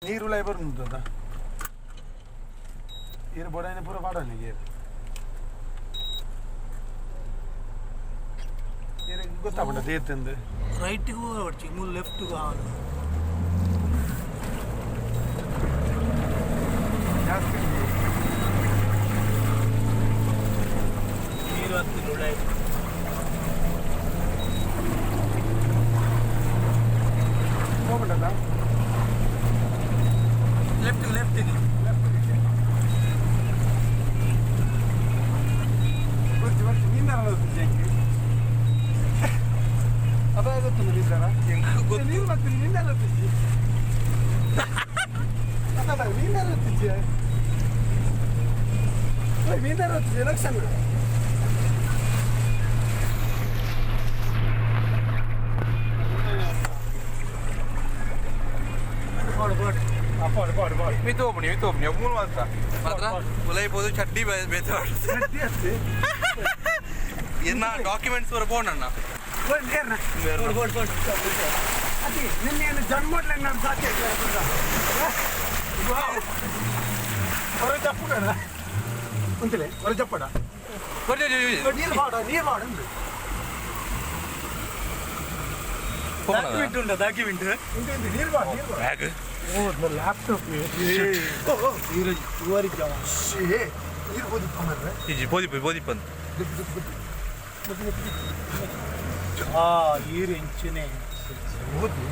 ನೀರು ಲೈಬರ್ ಉಂಟದ ಈರು ಬೊಡೈನ ಪೂರ ಪಾಡೋಣ ಈರು ಈರು ಗೊತ್ತಾಪಂಡ ದೇತಂದು ರೈಟ್ಗೂ ಹೊಡ್ಚಿ ಮೂಲು ಲೆಫ್ಟ್ಗೂ ಆವಲ್ಲ. ಜಾಸ್ತಿ. ನೀರು ಹತ್ತಿರ ಒಳ್ಳೆ. ಹೋಗ್ಬಿಟ್ಟದ. ಲೆಫ್ಟಿಗೆ ಲೆಫ್ಟಿಗೆ. ಬರ್ಚಿ ಬರ್ಚಿ ನೀಂದಾರ ಗೊತ್ತು. ಅದ ಗೊತ್ತು ನೀಂದಾರ. ಗೊತ್ತು. ನೀರು ಮತ್ತೆ ನೀಂದಾರ ಗೊತ್ತಿಜ್ಜಿ. ಅದ ನೀಂದಾರ ಗೊತ್ತಿಜ್ಜಿ. ಮೀನಾರ ಗೊತ್ತಿಜ್ಜಿ ಲಕ್ಷಣ. ಬೋಡು ಬೋಡು. ಪಾಡು ಪಾಡು ಪಾಡು. ಮಿತು ಓಪನಿ ಮಿತು ಓಪನಿ ಮೂರು ಮಾತ್ರ ಮಾತ್ರ ಉಲೈಬೋದು ಚಡ್ಡಿ ಬೇತ. ಗಟ್ಟಿ ಅಷ್ಟೇ. ಇನ್ನ ಡಾಕ್ಯುಮೆಂಟ್ಸ್ ವರ ಬೋಣಣ್ಣ. ಬೋಡು ಬೋಡು ಬೋಡು. ಅದೇ ನಿನ್ನೆ ಜನ್ಮಡ್ಲೆ ನಾನು ಸಾಧ್ಯ. ಹೊರ ಜಪ್ಪುಡಣ ಉಂತಲೆ ಹೊರ ಜಪ್ಪಡ. ನೀರು ಮಾಡ ನೀರು ಮಾಡ. ಡಾಕ್ಯುಮೆಂಟ್ ಉಂಟಾ ಡಾಕ್ಯುಮೆಂಟ್? ಇಂತ ಇಂತ ನೀರು ಮಾಡ ನೀರು ಮಾಡ. ಬ್ಯಾಗ್. ಓ ಲ್ಯಾಪ್ಟಾಪ್. ನೀರು ಜವ. ನೀರು ಓದಿಪ್ಪ ಮಾರ್ರೆ. ಇಜ್ಜಿ ಬೋದಿಪ್ಪ ಬೋದಿಪ್ಪ. ಆ ನೀರು ಹೆಂಚುನೆ. ಓದಿ.